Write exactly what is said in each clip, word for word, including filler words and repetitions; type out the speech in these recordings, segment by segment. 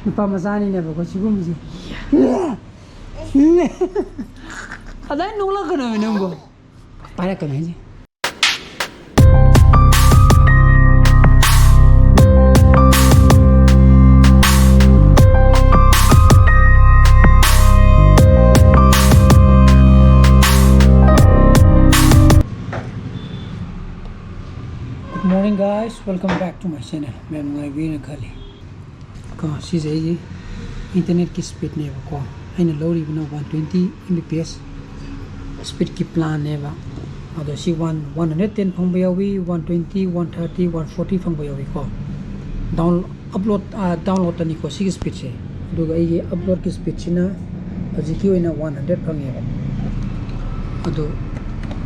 ꯅꯨꯄꯥ ꯃꯆꯥꯅꯤꯅꯦꯕꯀꯣ ꯁꯤꯒꯨꯝꯕꯁꯦ꯫ ꯑꯗꯥꯏ ꯅꯣꯛꯂꯛꯀꯅꯣꯃꯤ ꯅꯪꯕꯣ꯫ ꯄꯥꯏꯔꯛꯀꯅꯨ ꯍꯥꯏꯁꯦ꯫ Good morning guys, welcome back to my channel. ꯃꯌꯥꯝ ꯅꯨꯡꯉꯥꯏꯕꯤꯔꯦꯅ ꯈꯜꯂꯤ꯫ ꯀꯣ, ꯁꯤꯁꯦ ꯑꯩꯒꯤ ꯏꯟꯇꯔꯅꯦꯠꯀꯤ ꯁ꯭ꯄꯤꯠꯅꯦꯕꯀꯣ꯫ ꯑꯩꯅ ꯂꯧꯔꯤꯕꯅ one twenty M B P S ꯁ꯭ꯄꯤꯠꯀꯤ ꯄ꯭ꯂꯥꯟꯅꯦꯕ꯫ ꯑꯗꯣ ꯁꯤ ꯋꯥꯟ, ꯋꯥꯟ ꯍꯟꯗ꯭ꯔꯦꯠ ꯇꯦꯟ ꯐꯪꯕ ꯌꯥꯎꯏ, one twenty, one thirty, one forty ꯐꯪꯕ ꯌꯥꯎꯏꯀꯣ꯫ ꯗꯥꯎꯟ-, ꯑꯞꯂꯣꯗ, ꯑꯥ, ꯗꯥꯎꯟꯂꯣꯗꯇꯅꯤꯀꯣ ꯁꯤꯒꯤ ꯁ꯭ꯄꯤꯠꯁꯦ꯫ ꯑꯗꯨꯒ ꯑꯩꯒꯤ ꯑꯞꯂꯣꯗꯀꯤ ꯁ꯭ꯄꯤꯠꯁꯤꯅ ꯍꯧꯖꯤꯛꯀꯤ ꯑꯣꯏꯅ ꯋꯥꯟ ꯍꯟꯗ꯭ꯔꯦꯠ ꯐꯪꯉꯦꯕ꯫ ꯑꯗꯣ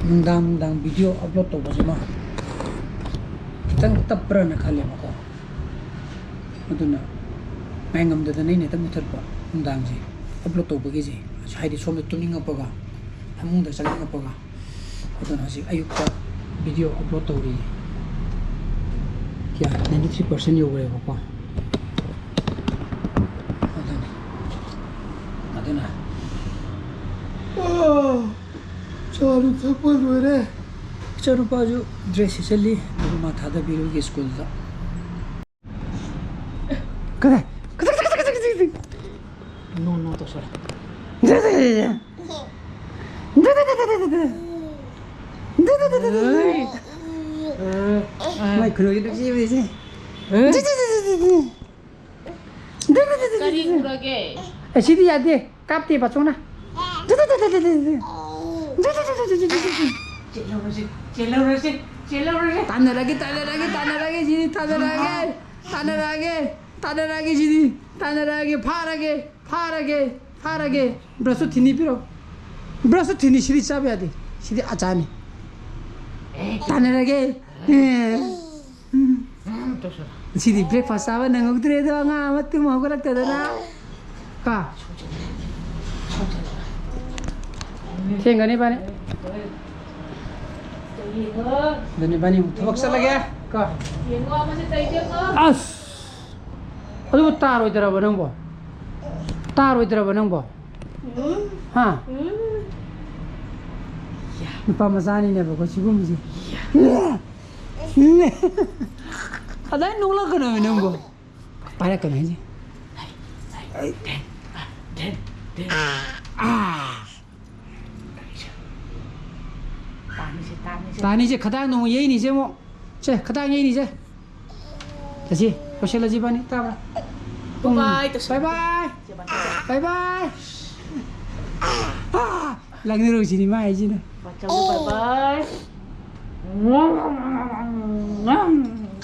ꯅꯨꯡꯗꯥꯡ ꯅꯨꯡꯗꯥꯡ ꯚꯤꯗꯤꯑꯣ ꯑꯞꯂꯣꯗ ꯇꯧꯕꯁꯤꯃ ꯈꯤꯇꯪ ꯇꯞꯄ꯭ꯔꯅ ꯈꯜꯂꯦꯕꯀꯣ꯫ ꯑꯗꯨꯅ ꯉꯥꯏ ꯉꯝꯗꯗꯅ ꯑꯩꯅ ꯍꯦꯛꯇ ꯃꯨꯊꯠꯄ ꯅꯨꯡꯗꯥꯡꯁꯦ ꯑꯞꯂꯣꯗ ꯇꯧꯕꯒꯤꯁꯦ꯫ ꯍꯥꯏꯗꯤ ꯁꯣꯝꯗ ꯇꯨꯝꯅꯤꯡꯉꯛꯄꯒ ꯐꯃꯨꯡꯗ ꯆꯪꯅꯤꯡꯉꯛꯄꯒ꯫ ꯑꯗꯨꯅ ꯍꯧꯖꯤꯛ ꯑꯌꯨꯛꯇ ꯚꯤꯗꯤꯑꯣ ꯑꯞꯂꯣꯗ ꯇꯧꯔꯤ꯫ ꯀꯌꯥ? ꯅꯥꯏꯟꯇꯤ ꯊ꯭ꯔꯤ ꯄꯥꯔꯁꯦꯟ ꯌꯧꯈ꯭ꯔꯦꯕꯀꯣ꯫ ꯑꯗꯨꯅꯤ꯫ ꯑꯗꯨꯅ ꯆꯥꯅ ꯊꯛꯄ ꯂꯣꯏꯔꯦ꯫ ꯏꯆꯥꯅꯨꯄꯥꯁꯨ ꯗ꯭ꯔꯦꯁ ꯁꯦꯠꯆꯜꯂꯤ꯫ ꯑꯗꯨ ꯃꯥ ꯊꯥꯗꯕꯤꯔꯨꯒꯦ ꯁ꯭ꯀꯨꯜꯗ꯫ ꯀꯗꯥꯏ? ꯅꯣ, ꯅꯣ ꯇꯧꯁꯜꯂꯦ꯫ ꯃꯥꯏ ꯈꯨꯅꯣꯏꯒꯤ ꯅꯨꯡꯁꯤꯕꯁꯦ꯫ ꯀꯔꯤ ꯎꯔꯒꯦ? ꯑꯦ, ꯁꯤꯗꯤ ꯌꯥꯗꯦ꯫ ꯀꯥꯞꯇꯦ ꯕꯥꯆꯧꯅ꯫ ꯆꯦꯜꯍꯧꯔꯁꯤ, ꯆꯦꯜꯍꯧꯔꯁꯤ, ꯆꯦꯜꯍꯧꯔꯁꯤ꯫ ꯇꯥꯟꯅꯔꯒꯦ, ꯇꯥꯟꯅꯔꯒꯦ, ꯇꯥꯟꯅꯔꯒꯦ, ꯁꯤꯗꯤ ꯇꯥꯟꯅꯔꯒꯦ꯫ ꯇꯥꯟꯅꯔꯛꯑꯒꯦ, ꯇꯥꯟꯅꯔꯛꯑꯒꯦ ꯁꯤꯗꯤ, ꯇꯥꯟꯅꯔꯛꯑꯒꯦ, ꯐꯥꯔꯒꯦ, ꯐꯥꯔꯒꯦ, ꯐꯥꯔꯒꯦ꯫ ꯕ꯭ꯔꯁꯁꯨ ꯊꯤꯅꯤ ꯄꯤꯔꯣ꯫ ꯕ꯭ꯔꯁꯁꯨ ꯊꯤꯅꯤ, ꯁꯤꯗꯤ ꯆꯥꯕ ꯌꯥꯗꯦ꯫ ꯁꯤꯗꯤ ꯑꯆꯥꯅꯤ꯫ ꯇꯥꯟꯅꯔꯒꯦ꯫ ꯁꯤꯗꯤ ꯕ꯭ꯔꯦꯛꯐꯥꯁ ꯆꯥꯕ ꯅꯪꯍꯧꯗ꯭ꯔꯦ ꯑꯗꯣ, ꯑꯉꯥꯡ ꯑꯃ ꯇꯨꯝ ꯍꯧꯒꯠꯂꯛꯇꯗꯅ꯫ ꯀꯣ? ꯊꯦꯡꯒꯅꯤ ꯏꯕꯥꯅꯤ꯫ ꯑꯗꯨꯅꯤ ꯏꯕꯥꯅꯤ ꯑꯃꯨꯛ ꯊꯕꯛ ꯆꯠꯂꯒꯦ ꯀꯣ꯫ ꯑꯁ! ꯑꯗꯨꯕꯨ ꯇꯥꯔꯣꯏꯗ꯭ꯔꯕ ꯅꯪꯕꯣ? ꯇꯥꯔꯣꯏꯗ꯭ꯔꯕ ꯅꯪꯕꯣ? ꯍꯥ? ꯅꯨꯄꯥ ꯃꯆꯥꯅꯤꯅꯦꯕꯀꯣ ꯁꯤꯒꯨꯝꯕꯁꯦ꯫ ꯑꯗꯥꯏ ꯅꯣꯛꯂꯛꯀꯅꯣꯃꯤ ꯅꯪꯕꯣ꯫ ꯄꯥꯏꯔꯛꯀꯅꯨ ꯍꯥꯏꯁꯦ꯫ ꯇꯥꯅꯤꯁꯦ, ꯈꯗꯥꯡꯗꯣ ꯑꯃꯨꯛ ꯌꯩꯅꯤꯁꯦ ꯑꯃꯨꯛ꯫ ꯁꯦ, ꯈꯗꯥꯡ ꯌꯩꯅꯤꯁꯦ꯫ ꯆꯠꯁꯤ, ꯂꯣꯏꯁꯤꯜꯂꯁꯤ ꯏꯕꯥꯅꯤ, ꯇꯥꯕ꯭ꯔꯥ? ꯎꯝ, bye bye ꯇꯧꯁꯤ꯫ Bye bye꯫ Bye bye꯫ ꯑꯥ, ꯂꯪꯅꯔꯨꯁꯤꯅꯤ ꯃꯥ ꯍꯥꯏꯁꯤꯅ꯫ ꯕꯥꯆꯧꯒꯤ bye bye꯫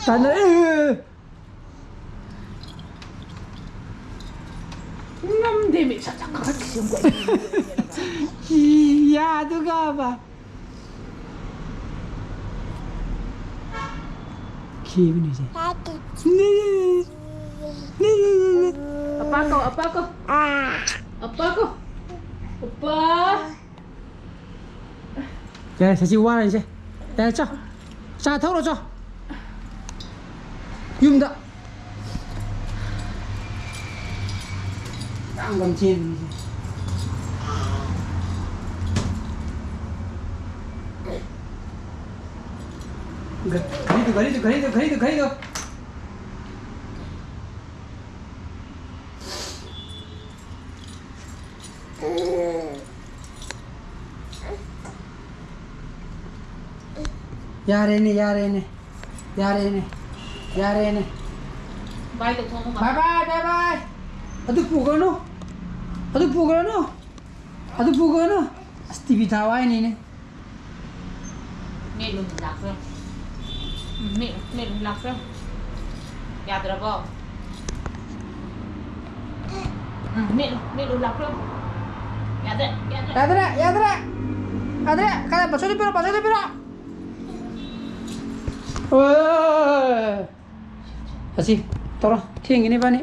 ꯇꯥꯟꯅꯔꯦ꯫ ꯉꯝꯗꯦꯃꯤ, ꯁꯠ ꯁꯠ ꯀꯥꯈꯠꯈꯤꯁꯤ ꯑꯃꯨꯛ꯫ ꯌꯥꯗꯨꯒꯕ꯫ ꯈꯤꯕꯅꯤꯁꯦ꯫ ꯑꯄꯥ ꯀꯧ, ꯑꯄꯥ ꯀꯧ꯫ ꯑꯄꯥ ꯀꯧ꯫ ꯑꯄꯥ꯫ ꯌꯥꯔꯦ, ꯁꯁꯤ ꯋꯥꯔꯅꯤꯁꯦ꯫ ꯌꯥꯔꯦ, ꯆꯣ꯫ ꯆꯥ ꯊꯧꯔꯣ, ꯆꯣ꯫ ꯌꯨꯝꯗ꯫ ꯌꯥꯝ ꯀꯟ ꯆꯦꯟꯕꯅꯤꯁꯦ꯫ ꯘ-, ꯘꯔꯤꯗꯨ, ꯘꯔꯤꯗꯨ, ꯘꯔꯤꯗꯨ, ꯘꯔꯤꯗꯨ, ꯘꯔꯤꯗꯨ꯫ ꯌꯥꯔꯦꯅꯦ, ꯌꯥꯔꯦꯅꯦ, ꯌꯥꯔꯦꯅꯦ, ꯌꯥꯔꯦꯅꯦ꯫ Bye bye, bye bye꯫ ꯑꯗꯨ ꯄꯨꯈ꯭ꯔꯅꯨ, ꯑꯗꯨ ꯄꯨꯈ꯭ꯔꯅꯨ, ꯑꯗꯨ ꯄꯨꯈ꯭ꯔꯅꯨ꯫ ꯑꯁ, ꯇꯤ ꯚꯤ ꯊꯥꯎ ꯍꯥꯏꯅꯤꯅꯦ꯫ ꯃꯦꯠꯂꯨ ꯂꯥꯛꯄ꯭ꯔꯣ? ꯎꯝ, ꯃꯦꯠꯂꯨ, ꯃꯦꯠꯂꯨ ꯂꯥꯛꯄ꯭ꯔꯣ? ꯌꯥꯗ꯭ꯔꯕꯣ? ꯎꯝ, ꯃꯦꯠꯂꯨ, ꯃꯦꯠꯂꯨ ꯂꯥꯛꯄ꯭ꯔꯣ? ꯌꯥꯗ꯭ꯔꯦ, ꯌꯥꯗ꯭ꯔꯦ꯫ ꯌꯥꯗ꯭ꯔꯦ, ꯌꯥꯗ꯭ꯔꯦ꯫ ꯌꯥꯗ꯭ꯔꯦ꯫ ꯀꯗꯥꯏ, ꯕꯥꯆꯧꯗ ꯄꯤꯔꯣ, ꯕꯥꯆꯧꯗ ꯄꯤꯔꯣ꯫ ꯑꯣꯏ꯫ ꯑꯁꯤ ꯇꯧꯔꯣ, ꯊꯦꯡꯒꯤꯅꯤ ꯏꯕꯥꯅꯤ꯫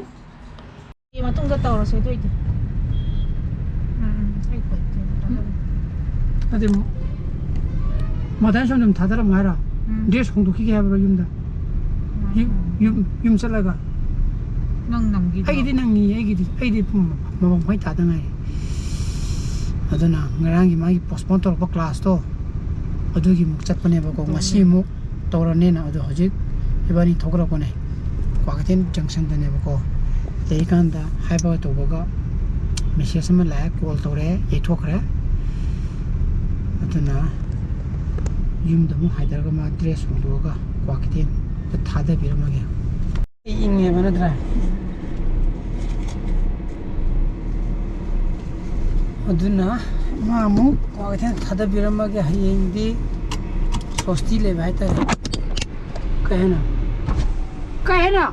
ꯃꯇꯨꯡꯗ ꯇꯧꯔꯁꯦ ꯑꯗꯨ ꯑꯣꯏꯗꯤ꯫ ꯎꯝ, ꯎꯝ, ꯑꯩ ꯐꯣꯟ ꯇꯧꯔꯒ꯫ ꯅꯠꯇꯦ, ꯃꯊꯥꯏ ꯁꯣꯝꯗ ꯑꯗꯨꯝ ꯊꯥꯗꯔꯝꯃꯣ ꯍꯥꯏꯔꯣ? ꯎꯝ꯫ ꯗ꯭ꯔꯦꯁ ꯍꯣꯡꯗꯣꯛꯈꯤꯒꯦ ꯍꯥꯏꯕ꯭ꯔꯣ ꯌꯨꯝꯗ? ꯌꯨꯝ, ꯌꯨꯝ, ꯌꯨꯝ ꯆꯠꯂꯒ? ꯅꯪ ꯅꯝꯈꯤꯗ꯭ꯔꯣ? ꯑꯩꯒꯤꯗꯤ ꯅꯪꯉꯤ, ꯑꯩꯒꯤꯗꯤ, ꯑꯩꯗꯤ ꯃꯃꯝ ꯍꯣꯏ ꯇꯥꯗ ꯉꯥꯏꯔꯤ꯫ ꯑꯗꯨꯅ ꯉꯔꯥꯡꯒꯤ ꯃꯥꯒꯤ postpone ꯇꯧꯔꯛꯄ class ꯇꯣ, ꯑꯗꯨꯒꯤ ꯑꯃꯨꯛ ꯆꯠꯄꯅꯦꯕꯀꯣ꯫ ꯉꯁꯤ ꯑꯃꯨꯛ ꯇꯧꯔꯅꯦꯅ꯫ ꯑꯗꯣ ꯍꯧꯖꯤꯛ ꯏꯕꯥꯅꯤ ꯊꯣꯛꯂꯛꯄꯅꯦ꯫ ꯀ꯭ꯋꯥꯀꯩꯊꯦꯜ junction ꯗꯅꯦꯕꯀꯣ꯫ ꯂꯩꯔꯤꯀꯥꯟꯗ ꯍꯥꯏꯕꯒ ꯇꯧꯕꯒ message ꯑꯃ ꯂꯥꯛꯑꯦ, call ꯇꯧꯔꯛꯑꯦ, ꯌꯩꯊꯣꯛꯈ꯭ꯔꯦ꯫ ꯑꯗꯨꯅ ꯌꯨꯝꯗ ꯑꯃꯨꯛ ꯍꯥꯏꯊꯔꯒ ꯃꯥ dress ꯍꯣꯡꯗꯣꯛꯑꯒ ꯀ꯭ꯋꯥꯀꯩꯊꯦꯜꯗ ꯊꯥꯗꯕꯤꯔꯝꯃꯒꯦ꯫ ꯑꯩ ꯏꯪꯉꯦꯕ ꯅꯠꯇ꯭ꯔꯥ? ꯑꯗꯨꯅ ꯃꯥ ꯑꯃꯨꯛ ꯀ꯭ꯋꯥꯀꯩꯊꯦꯜ ꯊꯥꯗꯕꯤꯔꯝꯃꯒꯦ꯫ ꯍꯌꯦꯡꯗꯤ ꯁꯣꯁꯇꯤ ꯂꯩꯕ ꯍꯥꯏꯇꯥꯔꯦ꯫ ꯀꯩ ꯍꯥꯏꯅꯣ? ꯀꯩ ꯍꯥꯏꯅꯣ?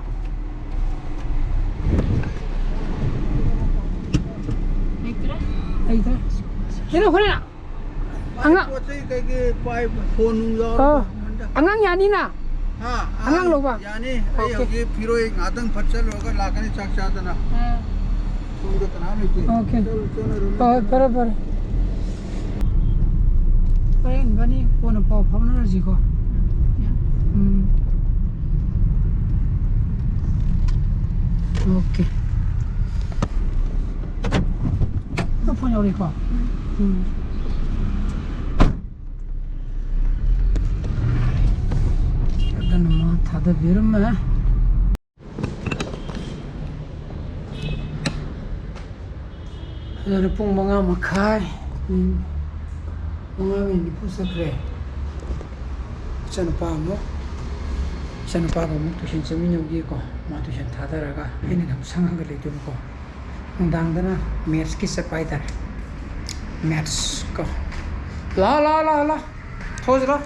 ꯂꯩꯇ꯭ꯔꯦ꯫ ꯂꯩꯇ꯭ꯔꯦ꯫ ꯀꯩꯅꯣ, ꯍꯣꯔꯦꯟ ꯑꯉꯥꯡ ꯄꯣꯠ ꯆꯩ ꯀꯩꯀꯩ ꯄꯥꯏ, ꯐꯣꯟ ꯅꯨꯡ ꯌꯥꯎꯔꯕ? ꯑꯣ, ꯑꯉꯥꯡ ꯌꯥꯅꯤꯅ? ꯍꯥ? ꯑꯉꯥꯡ ꯂꯧꯕ? ꯌꯥꯅꯤ꯫ ꯑꯩ OK꯫ ꯍꯧꯖꯤꯛ ꯐꯤꯔꯣꯏ ꯉꯥꯛꯇꯪ ꯐꯠ ꯆꯠꯂꯨꯔꯒ ꯂꯥꯛꯀꯅꯤ, ꯆꯥꯛ ꯆꯥꯗꯅ꯫ ꯑꯥ꯫ ꯁꯣꯝꯗ ꯀꯅꯥꯝ ꯂꯩꯇꯦ꯫ OK꯫ ꯆꯠꯂꯨ, ꯆꯠꯂꯨ, ꯆꯠꯂꯨ꯫ ꯍꯣꯏ, ꯐꯔꯦ, ꯐꯔꯦ꯫ ꯍꯣꯔꯦꯟ ꯏꯕꯥꯅꯤ ꯀꯣꯟꯅ ꯄꯥꯎ ꯐꯥꯎꯅꯔꯁꯤꯀꯣ꯫ ꯎꯝ꯫ OK꯫ ꯅꯪ ꯐꯣꯟ ꯌꯧꯔꯤꯀꯣ? ꯎꯝ꯫ ꯑꯗꯨꯅ ꯃꯥ ꯊꯥꯗꯕꯤꯔꯝꯃꯦ꯫ ꯑꯗꯨꯅ ꯄꯨꯡ ꯃꯉꯥ ꯃꯈꯥꯏ, ꯎꯝ, ꯃꯉꯥ ꯃꯤꯅꯤꯠ ꯅꯤꯐꯨ ꯆꯠꯈ꯭ꯔꯦ꯫ ꯏꯆꯥꯅꯨꯄꯥ ꯑꯃꯨꯛ, ꯏꯆꯥꯅꯨꯄꯥꯒ ꯑꯃꯨꯛ tuition ꯆꯠꯃꯤꯟꯅꯧꯒꯦꯀꯣ꯫ ꯃꯥ tuition ꯊꯥꯗꯔꯒ ꯑꯩꯅ ꯑꯗꯨꯝ ꯁꯪꯉꯒ ꯂꯩꯗꯣꯏꯕꯀꯣ꯫ ꯅꯨꯡꯗꯥꯡꯗꯅ maths ꯀꯤ ꯆꯠꯄ ꯍꯥꯏꯇꯥꯔꯦ꯫ Maths ꯀꯣ꯫ ꯂꯥ, ꯂꯥ, ꯂꯥ, ꯂꯥ꯫ ꯊꯣꯛꯑꯁꯤ ꯂꯥ꯫